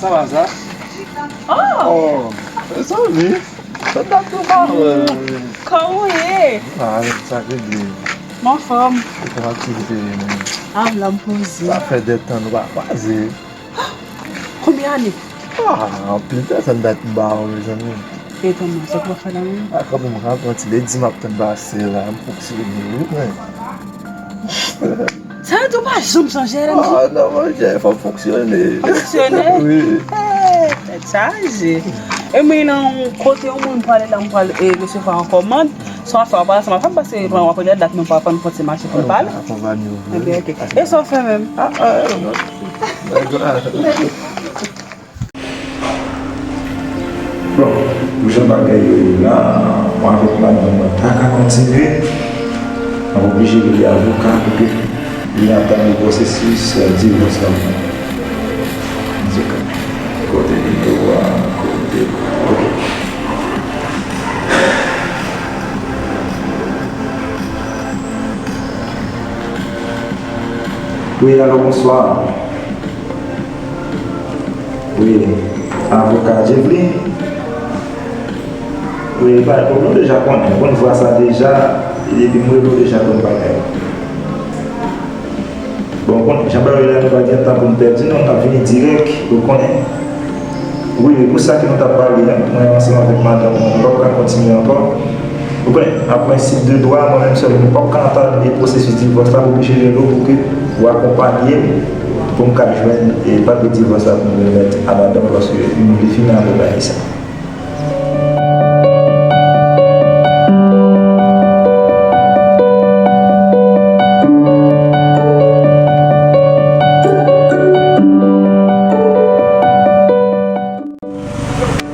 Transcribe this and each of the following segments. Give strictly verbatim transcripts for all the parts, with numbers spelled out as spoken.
Sa va sa? Oh! Oh, mezanmi, sa dat nou pa wè. Kòman w ye? Ah, sa regle. M anfòm. Ou fè aktivite wi, men. Ah, la m poze. Sa fè de tan nou pa kwaze. Konbyen ane? Ah, anpil de tan dat m ba w, mezanmi. E kòman, sa k w ap fè la menm? Ah, kanmenm, m ka pran ti ledi m ap tann pase la, m fonksyone wi, men. Sa vle di w pa janm chanje, L M J? Ah, non, monchè, fò m fonksyone. Fonksyone? Wi. Eh, tèt chaje. E mwen nan yon kote yon moun prale la, m pral, eh, resevwa yon kòmand. Se yon afè w ap pale ansanm avè m, paske mwen, w ap regarde dat, men w pa fè m fon ti mache pou n pale. Akonpanye w. Ebyen, ok. E sa w fè menm? Ah, ah, non. Bon, pou jan bagay yo ye la, mwen avèk madanm mwen pa ka kontinye. Mwen oblije rele avoka pou ke li antann pwosesis, eh, divòs la. Antouka, kote nimewo a, kote, ok. Wi, alo, bonswa. Wi, avoka Jeffrey. Wi, pa, bon, nou deja konnen, ou konn vwa sa deja, epi m rele w deja konn bagay. Bon, ou konn, jan bagay la, nou pa gen tan pou n pèdi, non, n ap vini dirèk, ou konnen. Wi, wi, pou sa ke nou t ap pale a, mwen ansanm avèk madanm mwen, nou p ap ka kontinye ankò. Ou konnen, an prensip de dwa, mwen menm sèl, mwen p ap ka antann pwosesis divòs la, m oblije rele w pou ke ou akonpanye m, pou m ka jwenn, e, papye divòs la pou m remèt a madanm mwen, paske m vle fini avèk bagay sa.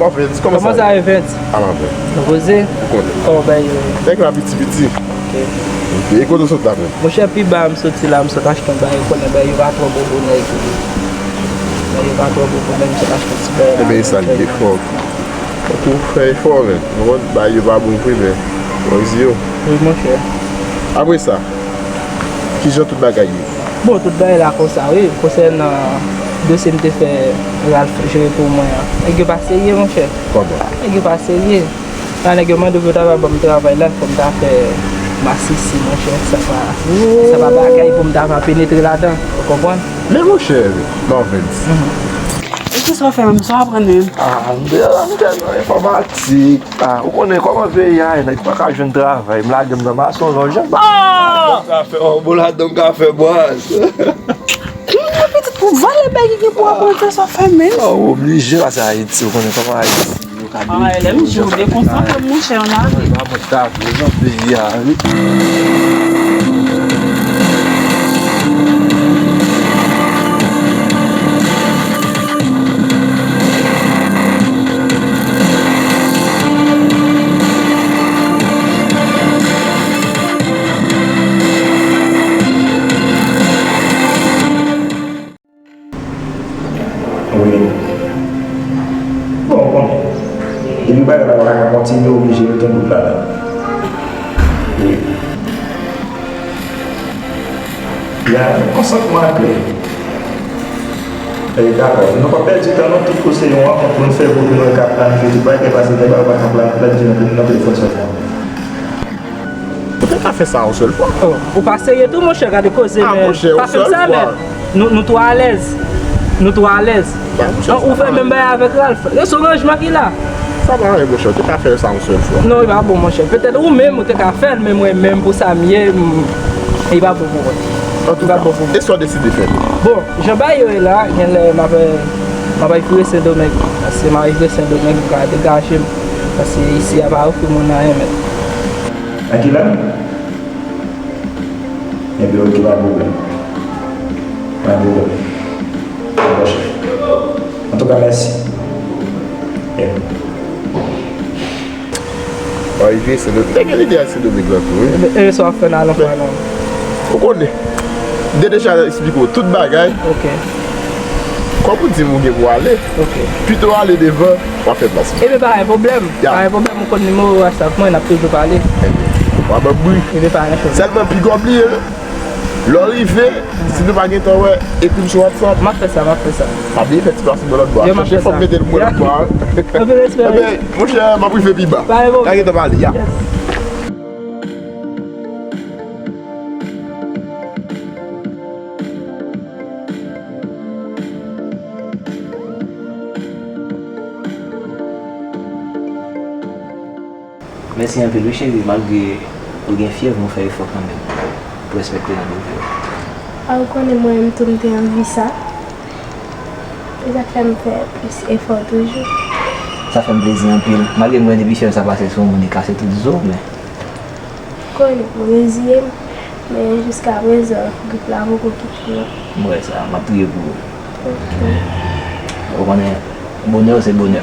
Bon, Vince, kòman sa ye? Kòman sa ye, Vince? Ala Vince. Ou poze? Ou konnen. Kòman bagay yo ye? Nèg la piti piti. Ok. Ok, e kote w sot la menm? Monchè, pi ba m soti la, m sot achte yon bagay, ou konnen bagay yo pa twò bon pou nèg. Bagay yo pa twò bon pou nèg, m sot achte yon ti bagay la. Ebyen, e sa l ye, fòk, fòk ou fè efò, men. Ou konn, bagay yo pa bon vre, men. Mwen di yo. Wi, monchè. Apre sa, kijan tout bagay ye? Bon, tout bagay la konsa, wi. Konsènan dosye m te fè Ralph jere pou mwen an, nèg yo pa serye, monchè. Kòman? Nèg yo pa serye. Sa nèg yo mande pou yo ta va ban m travay la, fò m ta fè masisi, monchè. Sa pa, sa pa bagay pou m ta va penetre ladan, ou konprann? Men monchè, Marvens. Mhm. E kisa w fè menm? Sa w aprann menm? Ah, m te, m te nan enfòmatik. Ah, ou konnen kòman peyi a ye, nèg pa ka jwenn travay. M lage m nan masonlòj. Ah! Ka fè, oh, bon, ladan m ka fè bwaz. Kòman pitit pou vòlè bagay ki gen pou aprann fè sa w fè menm? Oh, oblije pase Ayiti, ou konnen kòman Ayiti. Ah, lè m di w dekonsantre m, monchè, ann ale. Pa bon, ta vle jan peyi a, wi. Wi. Bon, ou konnen. Depi bagay la pa ka kontinye, oblije mete yon bout ladan. Wi. Ya, konsantman an klè. E, dakò. Nou pa pèdi tan, non, tout kou se yon rankont pou nou fè pou nou ka planifye tout bagay, paske gen bagay ou pa ka plan-, planifye nan, nan telefòn sèlman. Ou te ka fè sa yon sèl fwa. Oh, ou pa serye tou, monchè, gade koze, men. Ah, monchè, yon sèl fwa. Pa fè m sa, men. Nou, nou twò alèz. Nou twò alèz. An, ou fè menm bagay avèk Ralph. E se yon ranjman ki la. Sa pa anyen, monchè, ou te ka fè sa yon sèl fwa. Non, li pa bon, monchè. Petèt ou menm, ou te ka fè l, men mwen menm, pou sa m ye, m, li pa bon pou mwen. Li pa bon pou mwen. Antouka, e sa w deside fè? Bon, jan bagay yo ye la, genlè m ap, m ap al viv Sendomeng. Paske m ap viv Sendomeng, m ka degaje m. Paske isi a pa ofri moun anyen, men. Nan ki lang? Ebyen, ok, pa pwoblèm. Pa pwoblèm. Dakò, chèf. Antouka, mèsi. Yeah. Arive Sendomeng. Te gen lide al Sendomeng la tou, wi. E, e sa w ap fè nan alon fwa non? Ou konnen. M te deja esplike w tout bagay. Ok. Kòm ou di m ou gen pou ale, ok, pito w ale devan, w a fè plas mwen. Ebyen, pa gen pwoblèm. Ya. Pa gen pwoblèm, ou konn nimewo WhatsApp mwen, n ap toujou pale. Ebyen, w a ban m bri. Ebyen, pa gen chòt. Sèlman piga w bliye l. Lè w rive, si nou pa gentan wè, ekri m sou WhatsApp. M ap fè sa, m ap fè sa. Pa bliye fè ti plas pou lòt bò a. Yo, m ap fè sa. Chèche fòm mete l pou lòt bò a. Anpil respè, wi. Ebyen, monchè, m ap rive pi ba. Pa gen pwoblèm. N a gentan pale, ya. Yes. Mèsi anpil wi cheri, malgre ou gen fyèv, men w fè efò kanmenm pou respekte randevou yo. A, ou konnen mwen menm tou m te anvi sa. Se sa k fè m fè plis efò toujou. Sa fè m plezi anpil. Malgre m konnen depi fyèv sa pase sou moun, li kase tout zo, men Konnen, m reziye m, men jiskaprezan, grip la poko kite m non. M wè sa, m ap priye pou ou. Ok. Ou konnen, bonè se bonè.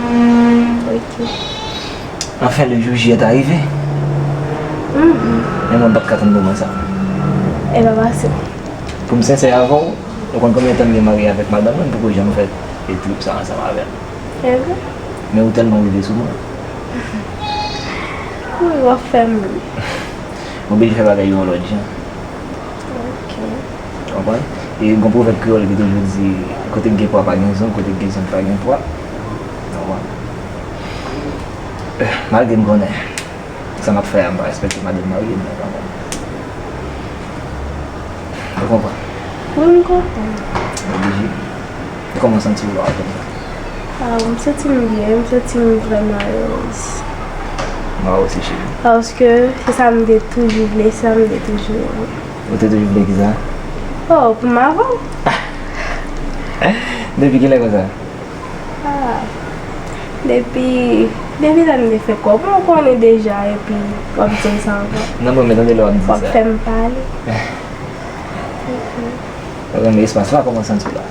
Ok. Enfin, le jour J est arrivé. Mhm. Men mwen, m pa t ka tann moman sa. E pa pase. Pou m sensè avè w, ou konn konbyen tan m gen marye avèk madanm mwen, m poko janm fè trip sa ansanm avè l. Evre? Men ou tèlman rive sou mwen. Wi, w ap fè m ri. M oblije fè bagay yo yon lòt jan. Ok. Ou konprann? E gon pwovèb kreyòl ki toujou di, kote k gen pwa pa gen zong, kote k gen zong pa gen pwa. Ou konprann? Malgre m konnen sa m ap fè a, m pa respekte madanm marye m nan kanmenm. Ou konprann? Wi, m konprann. Oblije. Kòman w santi w la konsa? Ah, m santi m byen, m santi m vrèman alèz. Mwen osi, cheri. Paske se sa m te toujou vle, se sa m te toujou renmen. Ou te toujou vle kisa? Oh, pou m avè w. Depi kilè konsa? Ah, depi, depi lè m te fèk wè w, bon, ou konnen deja, epi w ap di m sa ankò. Non, mwen, men tande lè w ap di sa. W ap fè m pale. Ou renmen espas la, kòman w santi w la?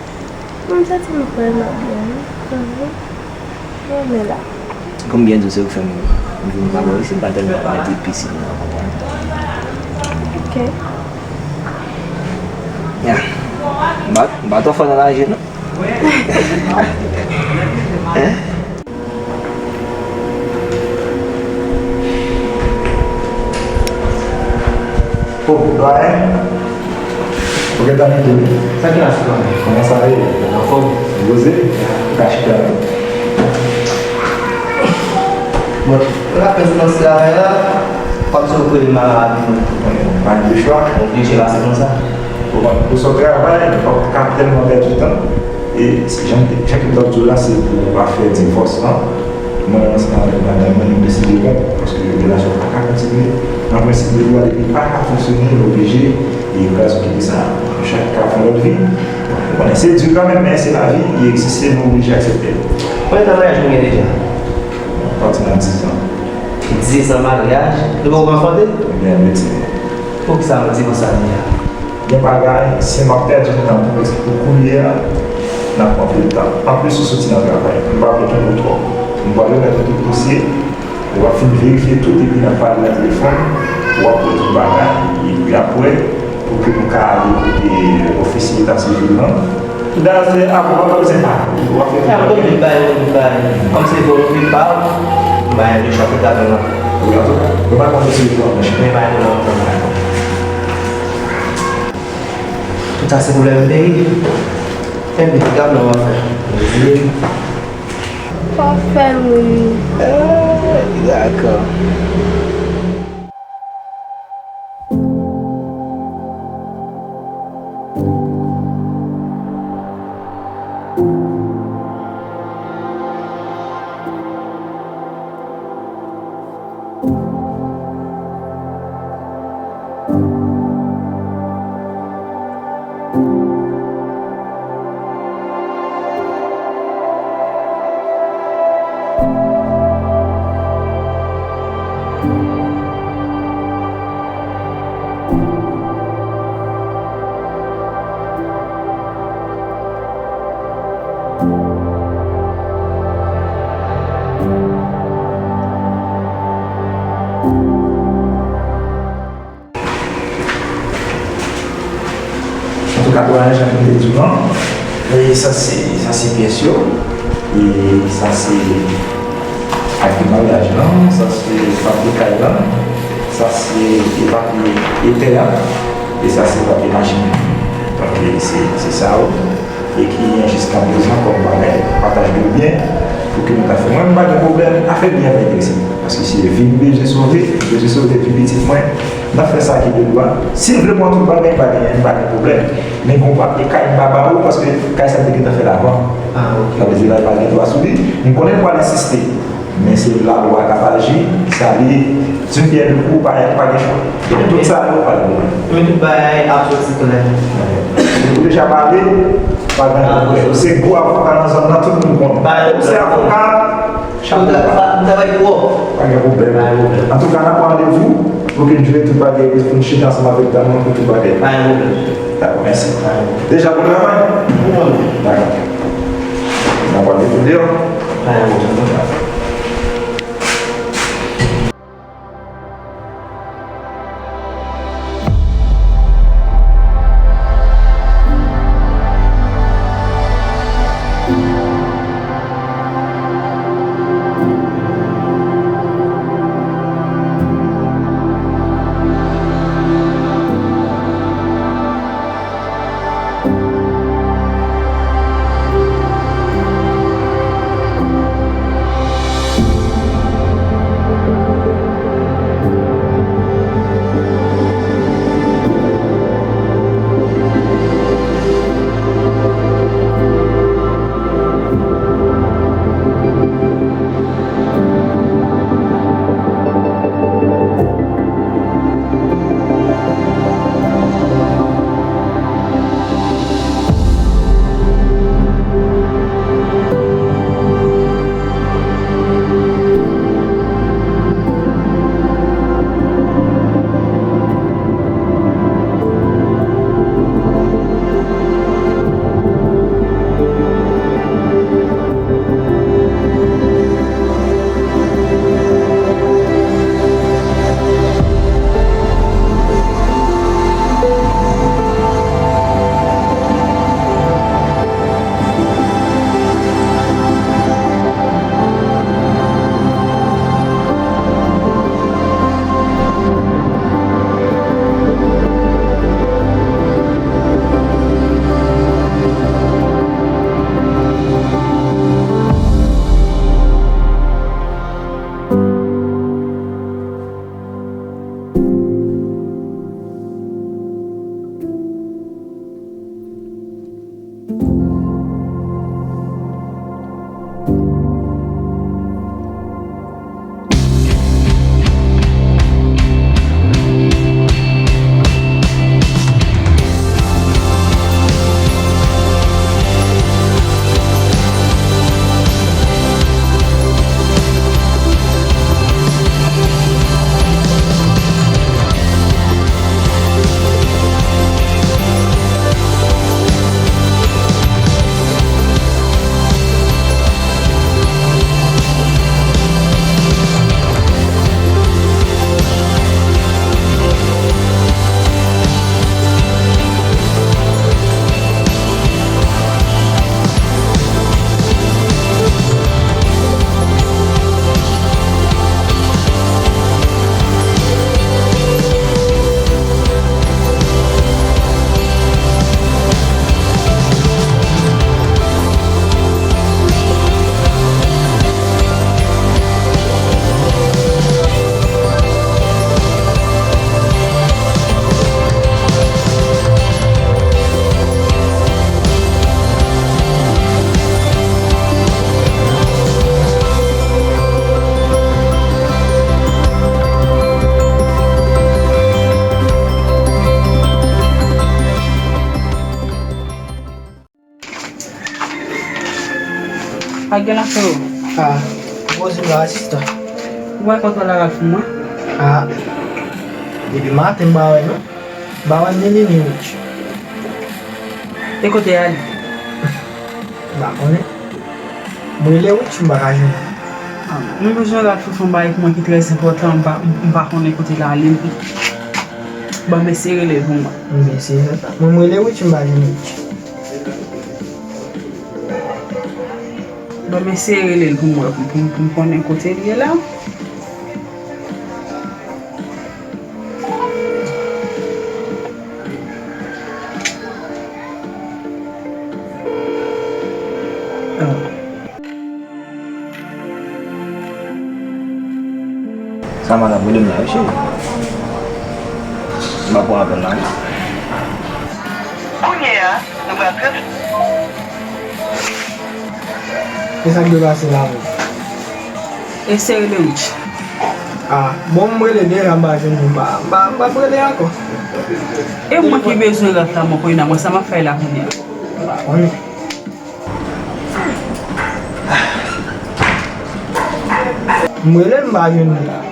M santi m vrèman byen, wi. Mhm. Mwen renmen la. Pou m byen di w, se ou k fè m vin pa bò isi, m pa tèlman renmen trip pisin nan, ou konprann. Ok. Ya. M pa, m pa twò fò nan naje, non. Oh, dwayen. Ou gentan rive wi. Sa ki pase, dwayen? Kòman sa ye? Anfòm. Repoze? Ou ka chita la. Bon, ou ka fè sou nan se avè la, kòmsi ou kwè m a rapi mwen. Pa gen de chwa. Oblije pase konsa. Ou konn, pou sa w travay, ou pa ka tèlman pèdi tan. E jan, jan ki m t ap di w la, se pou w pa fè divòs lan. Mwen menm ansanm avèk madanm mwen, nou deside rompre, paske relasyon an pa ka kontinye. Nan prensip de dwa, depi l pa ka fonksyone, l oblije, e gras ou kite sa, chak ka fè yon lòt vi. Ou konnen, se di kanmenm, men se lavi, li egziste, nou oblije aksepte l. Konbyen tan maryaj nou gen deja? Pati nan dizan. Dizan maryaj? Nou poko anfante? Ebyen, meti. Poukisa nou di konsa deja? Gen bagay, si m ap pèdi tan pou, pou kounye a, n ap pran anpil tan. Anplis, ou soti nan travay. M pa vle tann ou twòp. M pral remèt ou tout dosye. Ou ap fin verifye tout epi n ap pale nan telefòn. Ou ap wè tout bagay. Epi apre, pou ke nou ka ale kote ofisye eta sivil lan. Dayè, apre, w ap bezwen pale. W ap fè tout bagay. Kòm se volonte pa w, m bay de chwa tout avan nan. Wi, antouka, nou pa konn si w ap nan chemen. Men bay nou nan antann la. Tout sa se pwoblèm peyi. Enben, gad lè w ap fè. Wi. W ap fè m ri. Ah, dakò. Antouka, dwayen, jan m te di w lan, e sa se, sa se pyès yo, e sa se papye maryaj lan, sa se papye kay lan, sa se papye etè a, E sa se papye machin. Donk, e se, se sa yo. E ki gen jiska prezan kòm bagay, pataj de byen, pou ke nou ta fè. Mwen, m pa gen pwoblèm, afè byen pa enterese m. Paske si vi m bezwen sove, m bezwen sove vi pitit mwen, m ap fè sa ki de dwa. Si l vle pran tout bagay, m pa gen, m pa gen pwoblèm. Men gon papye kay m pa ba ou, paske kay sa m te gentan fè l avan. Ah, ok. Sa vle di la, pa gen dwa sou li. M konnen l pral ensiste. Men se lalwa k ap aji, sa li, d'une pierre deux coups, pa, pa gen chwa. Tout sa yo, pa gen pwoblèm. Men tout bagay ap soti klè. Nou deja pale, pa gen pwoblèm. Se gwo avoka nan zòn nan, tout moun konnen. Ou se avoka, chapo ba. M travay pou ou. Pa gen pwoblèm. Antouka, n ap pran randevou pou ke n jere tout bagay, pou n chita ansanm avèk dam nan pou tout bagay. Pa gen pwoblèm. Dakò, mèsi. Deja bon travay? Bon. Dakò. N ap pran randevou deyò. Pa gen pwoblèm. Pa gen afè ou. Ah, poze m la, asistan. Ou wè kontra Ralph mwen? Ah, depi maten m pa wè non. M pa wè ni li ni Rich. E kote y ale? M pa konnen. M rele Rich, m pa ka jwenn li. Ah, mwen bezwen Ralph fè yon bagay pou mwen ki trè enpòtan, m pa, m pa konnen kote l ale. Ban m eseye rele l pou mwen. M eseye fè sa. Mwen, m rele Rich, m pa jwenn Rich. Bon, m eseye rele l pou m wè, pou, pou, pou m konnen kote l ye la. Sa madanm rele m la, wi, cheri. M ap pran apèl la, wi. Kounye a, nou pral trans- E sa k dwe pase la menm? Eseye rele Rich. Ah, bon, m rele deja, m pa jwenn li, m pa, m pa, m pa rele ankò. E mwen ki bezwen rat la, mwen kounye a, mwen sa m ap fè la kounye a. M rele l, m pa jwenn li.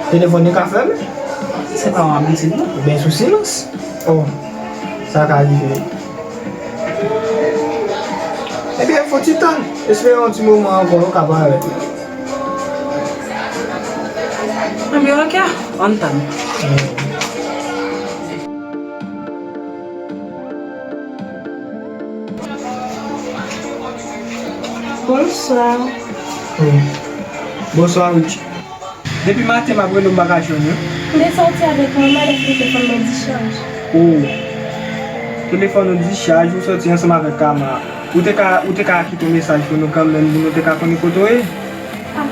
Telefòn li ka fèmen. Se pa yon abitid, non? Ebyen, sou silans. Oh, sa ka rive. Ebyen, fò ti tann. Espere yon ti moman ankò, yo ka parèt. Ebyen, oke, ann tann. Bonswa. Wi. Bonswa, Rich. Depi maten m ap rele w, m pa ka jwenn ou. M te sòti avèk manman, lè telefòn mwen dichaj. Oh. Telefòn ou dichaj, ou sòti ansanm avèk Kama. Ou te ka, ou te ka kite yon mesaj pou nou kanmenm, pou nou te ka konnen kote w ye. Ah.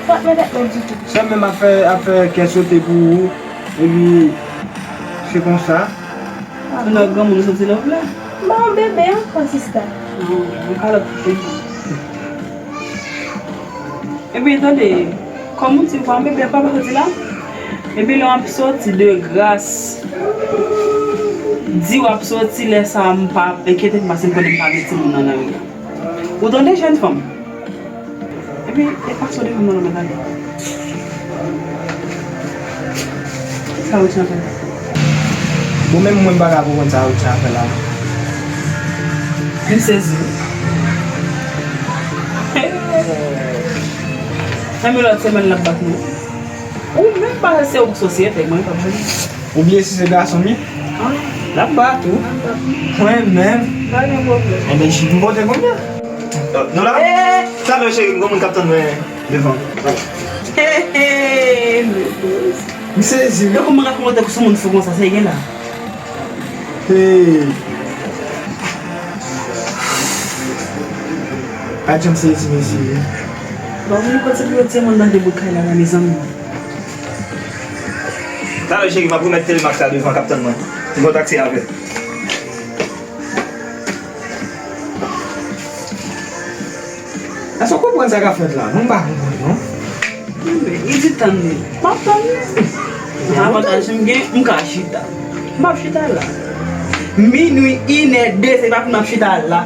Fòt mwen tèt mwen ditou. Sèlman m ap fè, ap fè kè sote pou ou. Epi, se konsa. Ou nan granmoun ou soti lòv la? M pa yon bebe ankò, sista. Non, mwen pa lòt pou konsa. Epi, tande, kòm ou di w pa yon bebe, pa soti la. Epi, lè w ap soti, de gras, di w ap soti, lè sa a, m pa enkyete m, paske m konnen m pa gen timoun nan lari a. Ou tande, jèn fanm? Epi, e pa sou devan nan lòt bagay. Sa ou tande? Bon, menm mwen m pa ka konprann sa ou tande fè la. M sezi. Nan men lòt semèn l ap bat mwen. Ou menm pa se ou k sosyete, mwen pa vle. Ou bliye si se gason m ye? Ah, l ap bat ou. Mwen menm. Pa gen pwoblèm. Enben, jip m pote kounye a. Nou la? Talè cheri, m gen moun k ap tann mwen devan. M sezi wi. Yo kòman ka fè monte sou moun fou konsa, sa gen la? Hey. Pa janm sezi mesye. Bon, moun konn se pou yo timoun nan de bout kay la, la, mezanmi. Talè cheri, m ap remèt Telemax la devan k ap tann mwen. M gon taksi avè l. Èske w konprann sa k ap fèt la? Mwen m pa konprann non. Li di tann li. M ap tann li. Avantaj m gen, m ka chita. M ap chita la. Minwi, inè, dezè, m ap chita la.